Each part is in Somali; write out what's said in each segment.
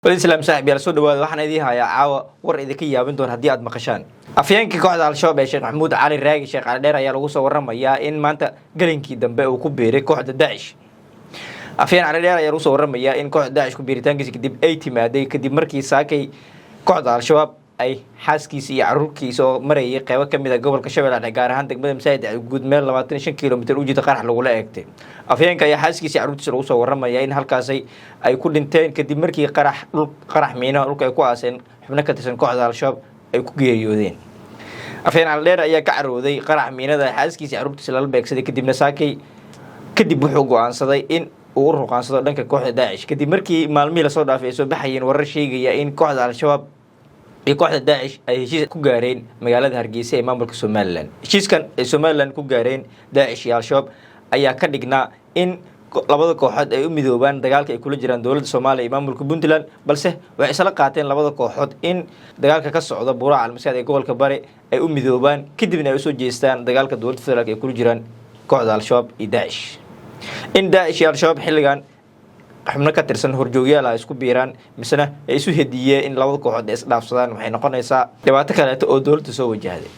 Walislaam saaxib yaal, soo dhawaada. Waxaan idiin hayaa caawa war idinka yaabin doon haddii aad maqashaan. Afyeenkii kooxda Al-Shabaab ee Sheekh Maxamuud Cali Raagi Sheekh Cali Dheer ayaa lagu soo waramayaa in maanta gelinkii dambe uu ku biiray kooxda Daacish. Afyeen Cali Dheer ayaa lagu soo waramayaa in kooxda Daacish ku biiritaankiisa kadib ay timaaday kadib markii saakay kooxda Al-Shabaab ay xaaskiisa iyo caruurkiisa oo marayay qeybo ka mid a gobolka Shabeellaha Dhexe, gaar ahaan degmada Masaajid Guud, meel 25 kilomitir u jirta, qarax lagula eegtay. Afyeenka ayaa xaaskiisa iyo carruurtiisa lagu soo waramaya in halkaasay ay ku dhinteen kadib markii qarax dhul qarax miinaha dhulka ay ku aaseen xubno ka tirsan kooxda Al-Shabaab ay ku geeriyoodeen. Afyeen Calidheer ayaa ka carooday qarax miinada xaaskiisa iyo carruurtiisa lala beegsaday, kadibna saakay kadib wuxuu go-aansaday in uu u ruqaansado dhanka kooxda Daacish, kadib markii maalmihii lasoo dhaafay ay soo baxayeen warar sheegaya in kooxda Al-Shabaab iyo kooxda Daacish ay heshiis ku gaareen magaalada Hargeysa ee maamulka Somaliland. Heshiiskan ay Somaliland ku gaareen Daacish iyo Al-Shabaab ayaa ka dhignaa in labada kooxood ay u midoobaan dagaalka ay kula jiraan dowladda Soomaaliya iyo maamulka Puntland, balse waxay isla qaateen labada kooxood in dagaalka ka socda Buuraha Calmaskaad ee gobolka Bari ay u midoobaan, kadibna ay usoo jeestaan dagaalka dowladda federaalk ay kula jiraan kooxda Al-Shabaab iyo Daacish. In Daacish iyo Al-Shabaab xilligan xubno ka tirsan horjoogyaal ay isku biiraan, misena ay isu hediyeen in labada kooxood ay isdhaafsadaan, waxay noqonaysaa dhibaato kaleeto oo dowladda soo wajahday.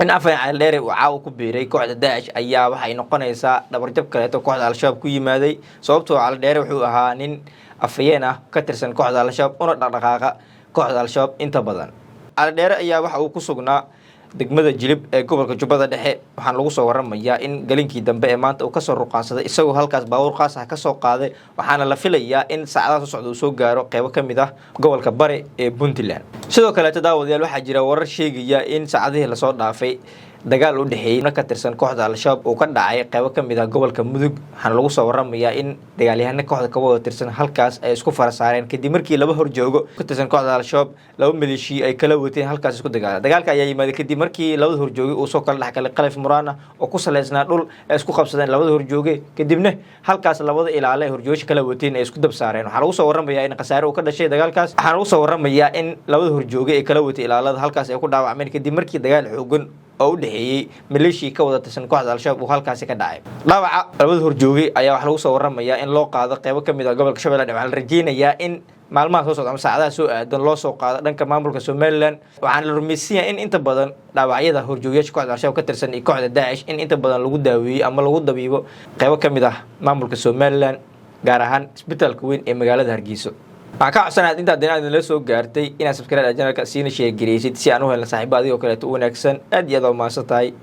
In Afhayeen Calidheere uu caawa ku biiray kooxda Daacish ayaa waxay noqonaysaa dhabarjab kaleeto kooxda Al-Shabaab ku yimaaday, sababtoo Calidheere wuxuu ahaa nin afhayeen ah ka tirsan kooxda Al-Shabaab, una dhaqdhaqaaqa kooxda Al-Shabaab inta badan. Calidheere ayaa waxa uu ku sugnaa degmada Jilib ee gobolka Jubbada Dhexe. Waxaana lagu soo waramayaa in galinkii dambe ee maanta uu kasoo ruqaansaday, isagoo halkaas baabuur qaas ah kasoo qaaday, waxaana la filayaa in saacadaha soo socda uu soo gaaro qeybo ka mid ah gobolka Bari ee Puntland. Sidoo kaleeto, daawadayaal, waxaa jira warar sheegaya in saacadihii lasoo dhaafay dagaal u dhexeeyey ka tirsan kooxda Al-Shabaab uu ka dhacay qeybo ka mid ah gobolka Mudug. Waxaana lagu soo waramayaa in dagaalyahano kooxda ka wada tirsan halkaas ay isku fara saareen, kadib markii laba horjoogo ka tirsan kooxda Al-Shabaab laba maleeshiya ay kala wateen halkaas isku dagaala. Dagaalka ayaa yimaaday kadib markii labada horjooge uu soo kala dhexgalay qalaf muraan ah oo ku saleysnaa dhul ay isku qabsadeen labada horjooge, kadibna halkaas labada ilaale ee horjoogasha kala wateen ay isku dab saareen. Waxaa lagu soo waramayaa in khasaare uu ka dhashay dagaalkaas. Waxaana lagu soo waramayaa in labada horjooge ee kala watay ilaalada halkaas ay ku dhaawacmeen, kadib markii dagaal xoogan oo u dhexeeyey maleeshiya ka wada tirsan kooxda Al-Shabaab uu halkaasi ka dhacay. Dhaawaca labada horjoogay ayaa waxaa lagu soo waramayaa in loo qaado qeybo ka mid ah gobolka Shabeelle Dhexe. Waxaa la rajeynayaa in maalmaha soo socda ama saacadaha soo aadan loo soo qaado dhanka maamulka Somaliland. Waxaana la rumaysan yahay in inta badan dhaawacyada horjoogayaasha kooxda Al-Shabaab ka tirsan iyo kooxda Daacish in inta badan lagu daaweeyey ama lagu dabiibo qeybo ka mid ah maamulka Somaliland, gaar ahaan isbitaalka weyn ee magaalada Hargeysa. Waxaan ka codsanaad intaad dinaad nala soo gaartay inaad subscribe channelka siina share gareysid, si aan u helna saaxiibo adigoo kaleeto u wanaagsan. Aad iyo aad waa mahadsan tahay.